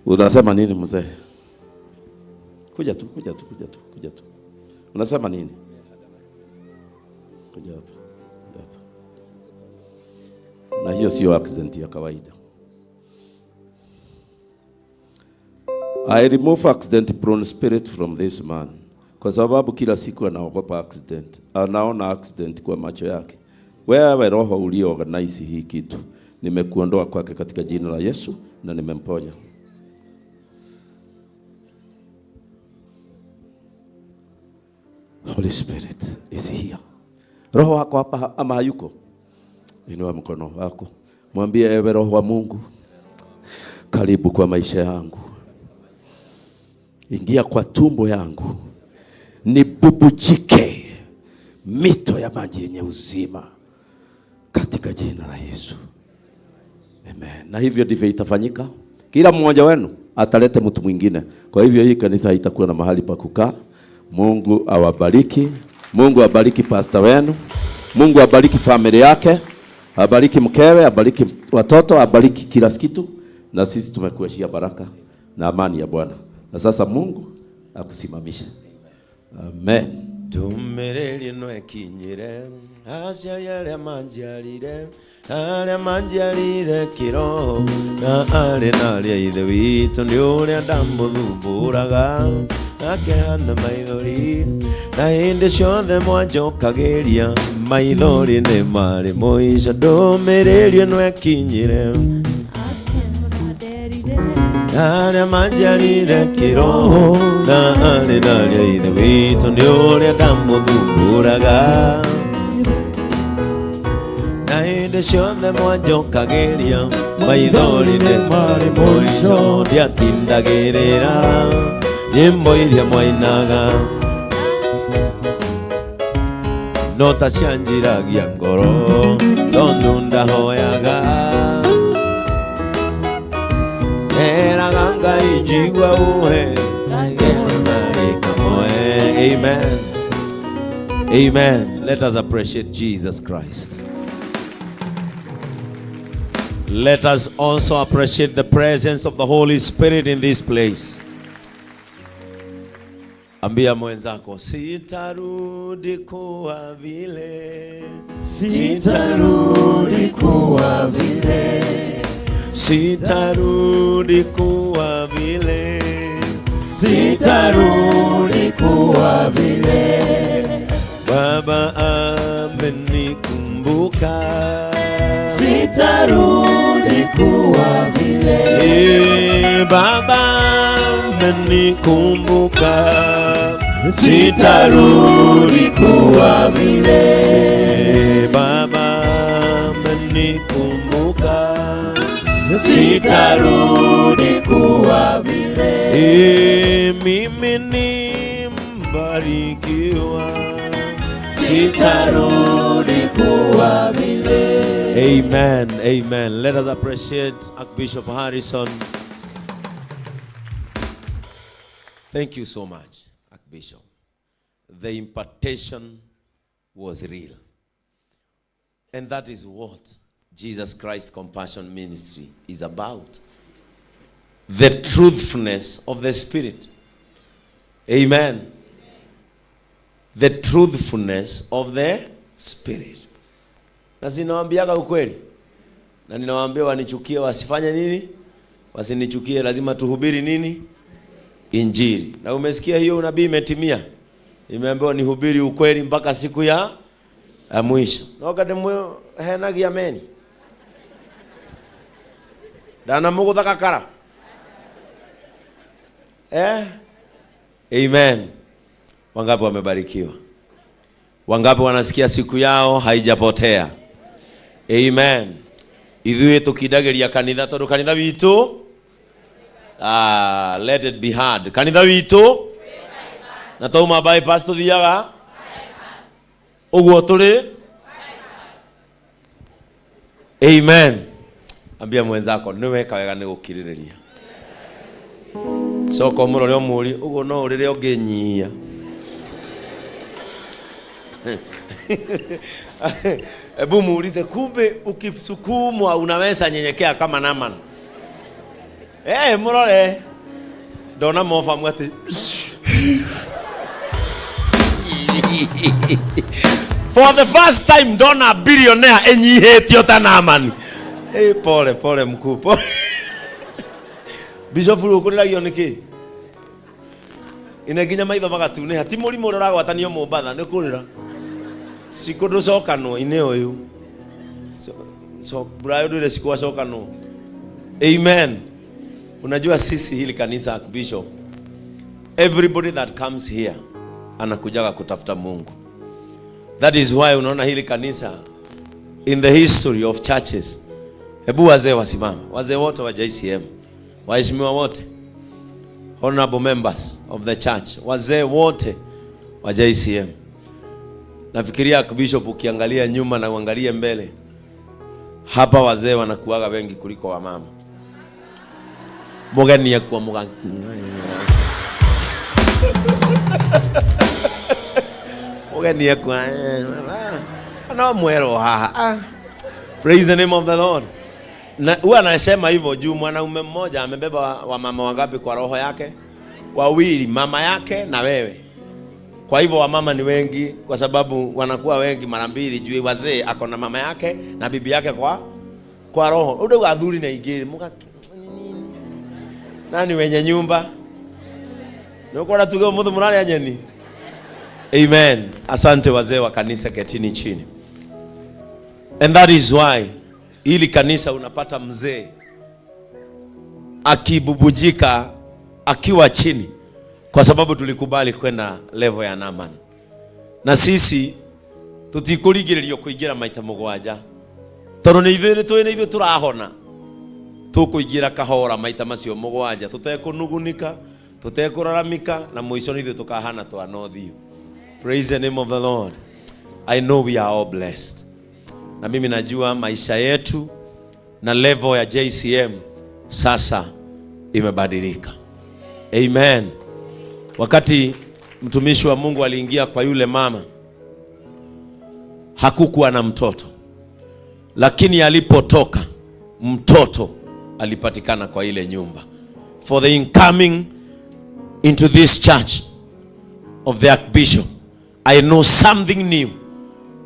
Unasema nini mzee? Kuja tu, kuja tu, kuja tu, kuja tu. Unasema nini? Kuja hapa. Kuja hapa. Na hiyo sio accident ya kawaida. I remove accident prone spirit from this man. Kwa sababu kila siku anaogopa accident. Anaona accident kwa macho yake. Wewe roho ulio organize hii kitu, nimekuondoa kwake katika jina la Yesu na nimemponya. Holy Spirit is here. Roho wako hapa ama hayuko? Inua mkono wako, mwambie ewe Roho wa Mungu, karibu kwa maisha yangu, ingia kwa tumbo yangu, nibubujike mito ya maji yenye uzima katika jina la Yesu. Amen. Na hivyo ndivyo itafanyika. Kila mmoja wenu atalete mtu mwingine. Kwa hivyo hii kanisa haitakuwa na mahali pa kukaa. Mungu awabariki. Mungu abariki pastor wenu. Mungu abariki familia yake, abariki mkewe, abariki watoto, abariki kila kitu. Na sisi tumekuachia baraka na amani ya Bwana. Na sasa Mungu akusimamishe. Amen. Ndumirĩri ĩno ĩkinyĩre aciari arĩa manjiarire, arĩa manjiarire kĩroho, na arĩ na arĩa ithe witũ nĩ ũrĩa ndamũthumbũraga akehana maithori, na hĩndĩ ciothe mwanjokagĩria maithori nĩ marĩ mũico. Ndũmĩrĩri ĩno ĩkinyĩre arĩa manjiarire kĩroho, na arĩ na arĩa ithe witũ nĩ ũrĩa ndamũthumbũraga, na hĩndĩ ciothe mwanjokagĩria maithori nĩ marĩ mũico. Ndiatindagĩrĩra nyĩmbo iria mwainaga, no ta cianjiragia ngoro tondũ ndahoyaga. Eraga Ngai njigua uhe. Amen. Amen. Let us appreciate Jesus Christ. Let us also appreciate the presence of the Holy Spirit in this place. Ambia mwenzako, sitarudi kuwa vile, sitarudi kuwa vile, sitarudi kuwa vile, sitarudi kuwa vile. Baba amenikumbuka, sitarudi kuwa vile. Baba amenikumbuka, sitarudi kuwa vile. Baba amenikumbuka, sitarudi kuwa vile. Mimi ni mbarikiwa, sitarudi kuwa vile. Amen, amen. Let us appreciate Archbishop Harrison. Thank you so much, Archbishop. The impartation was real. And that is what Jesus Christ Compassion Ministry is about. The truthfulness of the Spirit. Amen. The truthfulness of the Spirit. Na sinawaambiaga ukweli. Na ninawaambia wanichukie wasifanye nini? Wasinichukie, lazima tuhubiri nini? Injili. Na umesikia hiyo unabii imetimia. Imeambiwa nihubiri ukweli mpaka siku ya mwisho. Na wakati mwe henagia ameni. Dana muguthaka kara. Amen. Wangapi wamebarikiwa? Wangapi wanasikia siku yao haijapotea? Amen. Ithuĩ tũkindagĩria kanitha tondũ kanitha witũ, let it be hard. Kanitha witũ na tauma bypass tũthiaga ũguo tũrĩ. Amen. Ambia mwenzako nĩ weka wega nĩ gũkirĩrĩria. Coka ũmũrore ũmũrie ũguo no ũrĩre ũngĩnyihia. Hebu muulize, kumbe ukisukumwa unaweza nyenyekea kama Naaman. Eh, mũrore ndona mobamu atĩ for the first time ndona billionaire ĩnyihĩtio ta Naamani. Eh, pole pole mkuu, pole. Bishop rĩu ũkũrĩragio nĩkĩ? Ine nginya maitho magatunĩha. Ti mũrimũ ũrĩa ũragwatanio Mombatha nĩ kũrĩra. Cikũ ndũcokanwo ine ũyũ. So, Burayo ndwĩre cikũ acokanwo. Amen. Unajua sisi hili kanisa Bishop, everybody that comes here anakujaga kutafuta Mungu. That is why unaona hili kanisa in the history of churches. Hebu wazee wasimame, wazee wote wa JCM, waheshimiwa wote, honorable members of the church, wazee wote wa JCM. Nafikiria Bishop, ukiangalia nyuma na uangalie mbele, hapa wazee wanakuaga wengi kuliko wamama. Mugeni akuwa muga mugeni akuwa no mwero haha. Ah. Praise the name of the Lord. Na huwa anasema hivyo juu mwanaume mmoja amebeba wamama wangapi kwa roho yake? Wawili, mama yake na wewe. Kwa hivyo wamama ni wengi kwa sababu wanakuwa wengi mara mbili juu wazee ako na mama yake na bibi yake kwa roho. Udo athuri na ingĩ muga nani wenye nyumba? Nukora tuge muthu muraria nyeni. Amen. Asante wazee wa kanisa, ketini chini. And that is why hili kanisa unapata mzee akibubujika akiwa chini, kwa sababu tulikubali kwenda level ya Naaman. Na sisi tutikurigiririo kuingira maita mugwanja, tondu ni ithuĩ nĩ tũĩ nĩ ithuĩ tũrahona. Tũkũingĩra kahora maita macio mugwanja, tũtekũnugunika, tũtekũraramika, na mũico nĩ ithuĩ tũkahana twana ũthiũ. Praise the name of the Lord. I know we are all blessed. Na mimi najua maisha yetu na level ya JCM sasa imebadilika. Amen. Wakati mtumishi wa Mungu aliingia kwa yule mama, hakukuwa na mtoto, lakini alipotoka mtoto alipatikana kwa ile nyumba. For the incoming into this church of the Archbishop, I know something new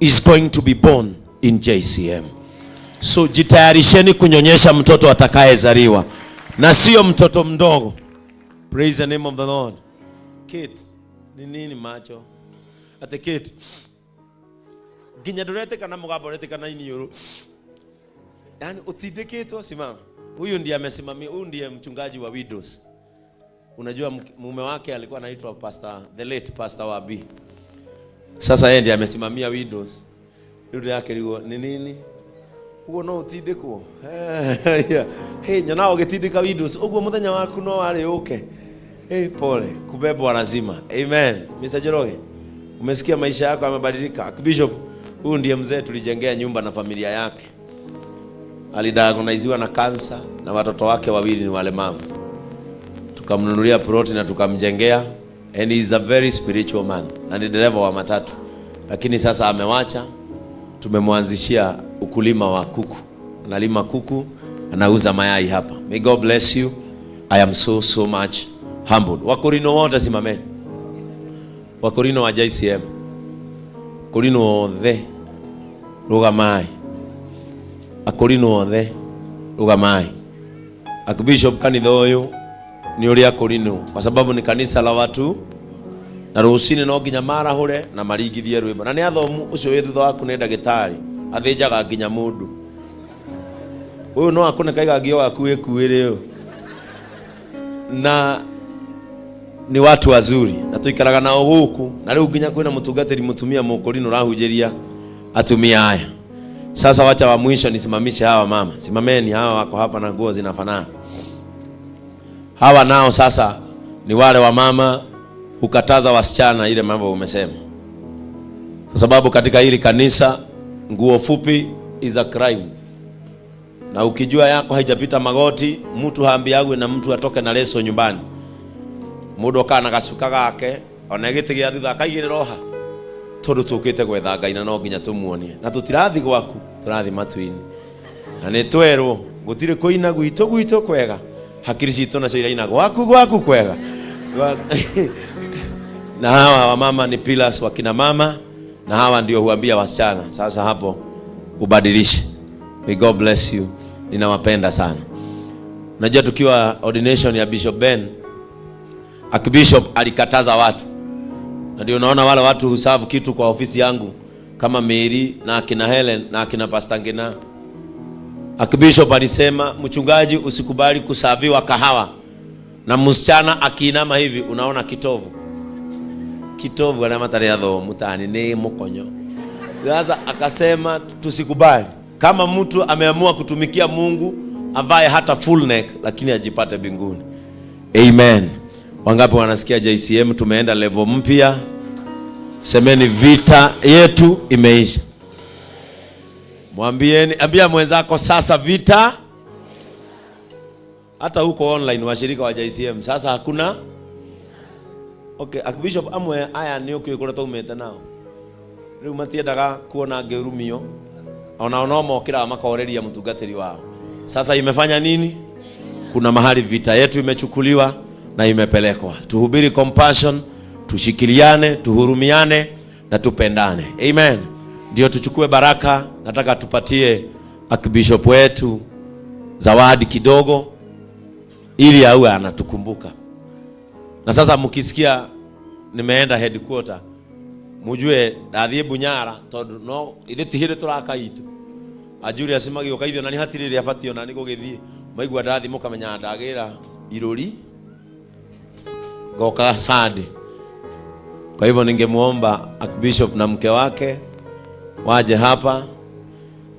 is going to be born in JCM. So jitayarisheni kunyonyesha mtoto atakayezaliwa, na sio mtoto mdogo. Praise the name of the Lord. Kate, ni nini macho? Ate Kate. Nginya nduretikana mugambo uretikana iniũrũ. Yaani utindikitwo, simama. Huyu ndiye amesimamia, huyu ndiye mchungaji wa widows. Unajua mume wake alikuwa anaitwa Pastor, the late Pastor Wabi. Sasa yeye ndiye amesimamia widows. Rĩu yake rĩguo ni nini? Uguo no utindĩkwo. Hey, nyona ũgĩtindĩka widows. Uguo mũthenya waku no warĩ ũke. Hey, pole, kubebwa lazima. Amen. Mr. Njoroge, umesikia maisha yako yamebadilika. Bishop, huyu ndiye mzee tulijengea nyumba na familia yake. Alidiagnosiwa na kansa na watoto wake wawili ni walemavu. Tukamnunulia ploti na tukamjengea, and he is a very spiritual man. Na ni dereva wa matatu. Lakini sasa amewacha, tumemwanzishia ukulima wa kuku. Analima kuku, anauza mayai hapa. May God bless you. I am so so much humbled. Wakorino wote simameni. Wakorino wa JCM. Korino othe rugamai. Akorino othe rugamai. Archbishop kanitha ũyũ nĩ ũrĩa akorino, kwa sababu ni kanisa la watu, na rũcinĩ no nginya marahũre na maringithie rwĩmbo. Na nĩ athomu, ũcio wĩ thutha waku nĩ ndagĩtarĩ, athĩnjaga nginya mũndũ. Ũyũ no akũne kaigangio gaku wĩkuĩre ũyũ. Na ni watu wazuri na tuikaraga nao gũkũ, na rĩu nginya kwĩna mũtungatĩri mũtumia mũkũrinũ ũrahunjĩria atumia aya. Sasa wacha wa mwisho nisimamishe hawa mama. Simameni, hawa wako hapa na nguo zinafanana. Hawa nao sasa ni wale wa mama hukataza wasichana ile mambo umesema. Kwa sababu katika hili kanisa nguo fupi is a crime. Na ukijua yako haijapita magoti, mtu haambiagwe na mtu atoke na leso nyumbani. Mundu okaga na gacuka gake, ona gĩtĩ gĩa thutha akaigĩrĩra oha. Tondũ tũkĩte gwetha Ngai na no nginya tũmuonie. Na tũtirathi gwaku, tũrathi matu-inĩ. Na nĩ twerwo gũtirĩ kũina gwitũ gwitũ kwega. Hakiri citũ nacio iraina gwaku gwaku kwega. Na hawa wamama ni pillars wa kina mama, na hawa ndio huambia wasichana sasa hapo ubadilishe. May God bless you. Ninawapenda sana. Unajua tukiwa ordination ya Bishop Ben, Archbishop alikataza watu. Na ndio unaona wale watu huserve kitu kwa ofisi yangu kama Mary na akina Helen na akina Pastor Ngina. Archbishop alisema mchungaji, usikubali kusaviwa kahawa na msichana akiinama hivi unaona kitovu. Kitovu ana matari ya thomu tani ni mukonyo. Sasa akasema tusikubali. Kama mtu ameamua kutumikia Mungu avae hata full neck lakini ajipate mbinguni. Amen. Wangapi wanasikia JCM tumeenda level mpya? Semeni vita yetu imeisha. Mwambieni, ambia mwenzako sasa vita. Hata huko online washirika wa JCM sasa hakuna. Okay, Archbishop amwe aya ni ukiwe kula taumete nao. Riu matiendaga kuona ngĩrumio. Ona no mokĩraga makoreria mũtungatĩri wao. Sasa imefanya nini? Kuna mahali vita yetu imechukuliwa na imepelekwa. Tuhubiri compassion, tushikiliane, tuhurumiane na tupendane. Amen. Ndio tuchukue baraka. Nataka tupatie Archbishop wetu zawadi kidogo ili awe anatukumbuka. Na sasa mkisikia nimeenda headquarter, mujue ndathie Bunyara tondu no ithe ti hindi turaka itu. A Julius magĩũka ithuĩ ona nĩ hatirĩ rĩrĩa batiĩ ona nĩ gũgĩthiĩ. Maigua ndathi mũkamenya ndagĩra irũri ngoka Sunday. Kwa hivyo ningemuomba Archbishop na mke wake waje hapa.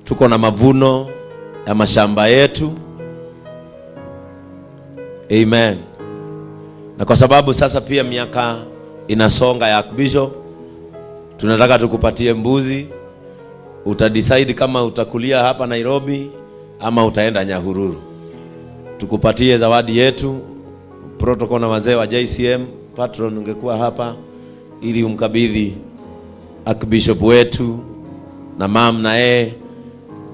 Tuko na mavuno ya mashamba yetu. Amen. Na kwa sababu sasa pia miaka inasonga ya Archbishop, tunataka tukupatie mbuzi. Utadecide kama utakulia hapa Nairobi ama utaenda Nyahururu. Tukupatie zawadi yetu. Protocol na wazee wa JCM, patron ungekuwa hapa ili umkabidhi Archbishop wetu na mam na yeye,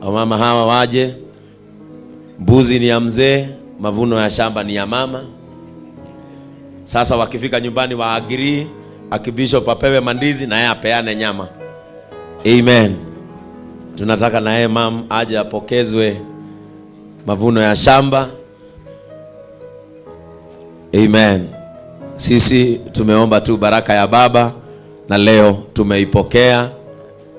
wamama hawa waje. Mbuzi ni ya mzee, mavuno ya shamba ni ya mama. Sasa wakifika nyumbani wa agree, Archbishop apewe mandizi na yeye apeane nyama. Amen. Tunataka na yeye mam aje apokezwe mavuno ya shamba. Amen. Sisi tumeomba tu baraka ya Baba na leo tumeipokea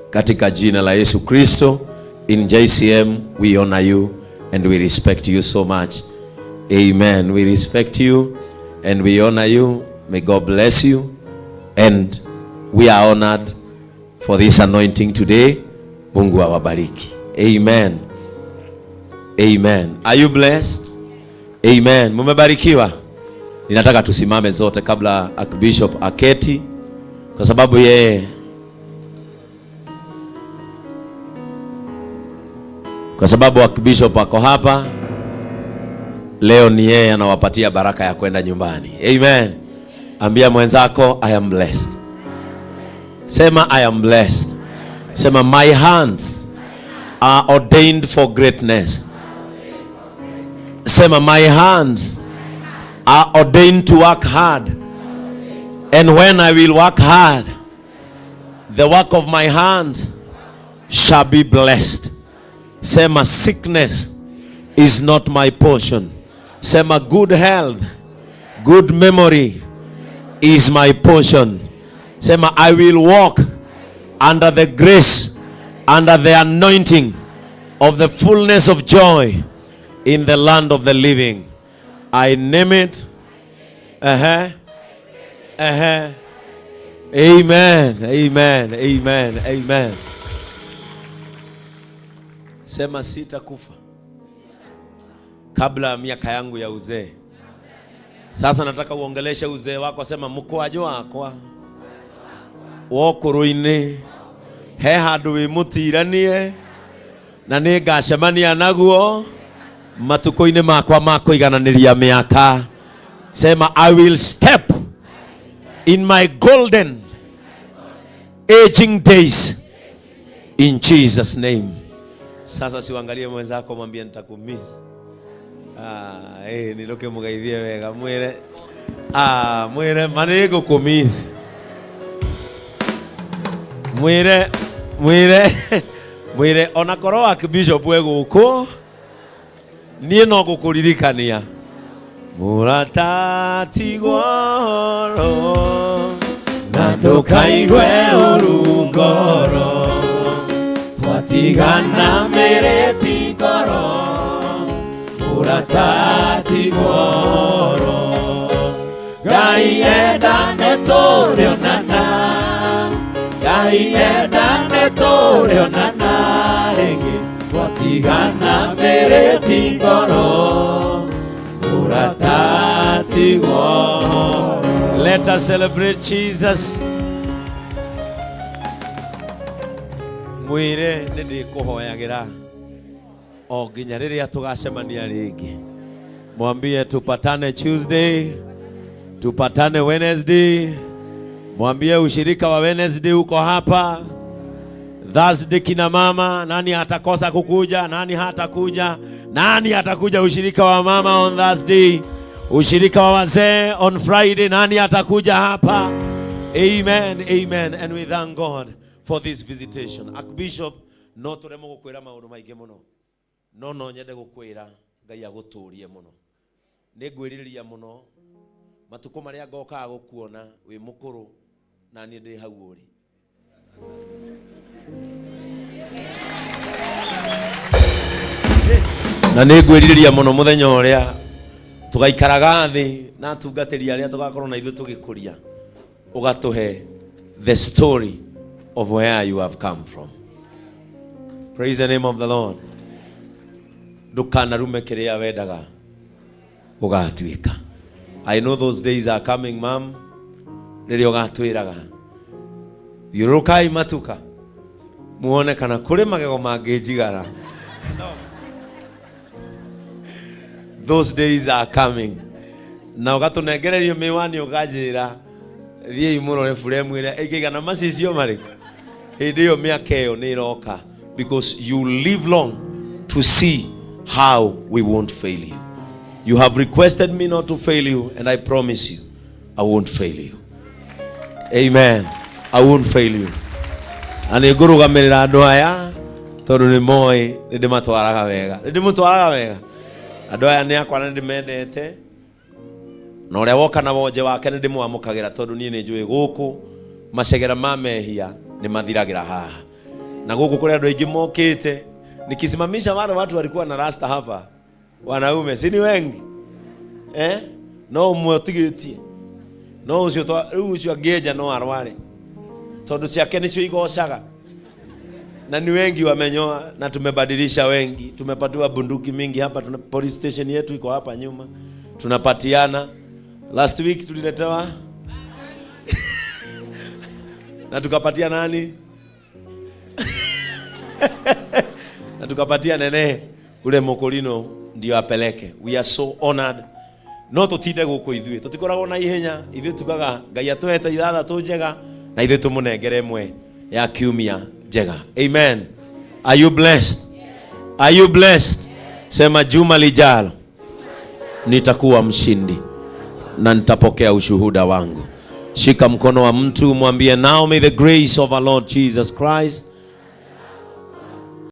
katika jina la Yesu Kristo. In JCM we honor you and we respect you so much. Amen. We respect you and we honor you. May God bless you. And we are honored for this anointing today. Mungu awabariki. Amen. Amen. Are you blessed? Amen. Mumebarikiwa? Ninataka tusimame zote kabla Archbishop aketi, kwa sababu yeye, kwa sababu Archbishop ako hapa leo, ni yeye anawapatia baraka ya kwenda nyumbani. Amen. Ambia mwenzako I am blessed. Sema I am blessed. Sema my hands are ordained for greatness. Sema my hands are ordained to work hard. And when I will work hard, the work of my hands shall be blessed. Sema sickness is not my portion. Sema good health, good memory is my portion. Sema I will walk under the grace, under the anointing of the fullness of joy in the land of the living. I name it. Amen. Amen. Amen. Amen. Sema sitakufa kabla ya miaka yangu ya uzee. Sasa nataka uongeleshe uzee wako. Sema mukwajo wakwa wokuru-inĩ he handũ wĩmũtiranie na nĩ ngacemania naguo matukũ-inĩ makwa ma kũigananĩria mĩaka. Sema I will step in my golden aging days in Jesus name. Sasa siuangalie mwenzako mwambie nitakumiss. Ah, nĩ ndũkĩmũgeithie wega, mwĩre ah, mwĩre ma nĩ ngũkũmiss. Mwĩre mwĩre mwĩre ona korwo Archbishop e gũkũ, niĩ no ngũkũririkania mũrata tigworo na ndũkaigue ũru ngoro, twatigana mĩrĩti ngoro, mũrata tigworo. Ngai enda nĩtũrĩonana, Ngai enda nĩtũrĩonana rĩngĩ, twatigana mĩrĩti ngoro, mũrata tigworo. Let us celebrate Jesus. Mwĩre nĩ ndĩkũhoyagĩra o nginya rĩrĩa tũgacemania rĩngĩ. Mwambie tupatane Tuesday, tupatane Wednesday. Mwambie ushirika wa Wednesday uko hapa. Thursday kina mama, nani atakosa kukuja? Nani hatakuja? Nani atakuja ushirika wa mama on Thursday? Ushirika wa wazee on Friday, nani atakuja hapa? Amen, amen. And we thank God for this visitation. Archbishop, no turemwo gukwira maundu maingi muno, no no nyende gukwira Ngai aguturie muno. Nĩ ngwĩrirĩria mũno matukũ marĩa ngokaga gũkuona wĩ mũkũrũ na niĩ ndĩ hau ũrĩ. Na nĩ ngwĩrirĩria mũno mũthenya ũrĩa tũgaikaraga thĩ na atungatĩri arĩa tũgakorwo na ithuĩ tũgĩkũria, ũgatũhe the story of where you have come from. Praise the name of the Lord. Ndũkanarume kĩrĩa wendaga ũgatuĩka. I know those days are coming, ma'am, rĩrĩa ũgatwĩraga thiũrũrũkai matuka muone kana kũrĩ magego mangĩnjigara. Those days are coming. Na ũgatũnengererio mĩwani, ũkanjĩra thiĩi mũrore buremu ĩrĩa ĩngĩigana macicio marĩkũ. Hĩndĩ ĩyo mĩaka ĩyo nĩ ĩroka, because you live long to see how we won't fail you. You have requested me not to fail you, and I promise you I won't fail you. Amen. I won't fail you. Na nĩ ngũrũgamĩrĩra andũ aya tondũ nĩ moĩ nĩ ndĩmatwaraga wega, nĩ ndĩmũtwaraga wega. Andũ aya nĩ akwa na nĩ ndĩmendete, na ũrĩa woka na wonje wake nĩ ndĩmwamũkagĩra, tondũ niĩ nĩ njũĩ gũkũ macegera ma mehia nĩ mathiragĩra haha. Na gũkũ kũrĩ andũ aingĩ mokĩte. Nikisimamisha wale watu walikuwa na rasta hapa, wanaume si ni wengi, eh? No ũmwe ũtigĩtie, no ũcio rĩu ũcio angĩenja no arware, tondũ ciake nĩcio igocaga. Na ni wengi wamenyoa, na tumebadilisha wengi, tumepatiwa bunduki mingi hapa. Tuna police station yetu iko hapa nyuma, tunapatiana. Last week tuliletewa na tukapatia nani, na tukapatia nene ule mokolino ndio apeleke. We are so honored. No tutinde guku ithuĩ tutikoragwo na ihenya, ithuĩ tugaga Ngai atũhete ithathatũ njega na ithuĩ tũmũnengere ĩmwe ya kiumia njega. Amen. Are you blessed? Are you blessed? Sema, juma lijalo nitakuwa mshindi na nitapokea ushuhuda wangu. Shika mkono wa mtu, mwambie, now may the grace of our Lord Jesus Christ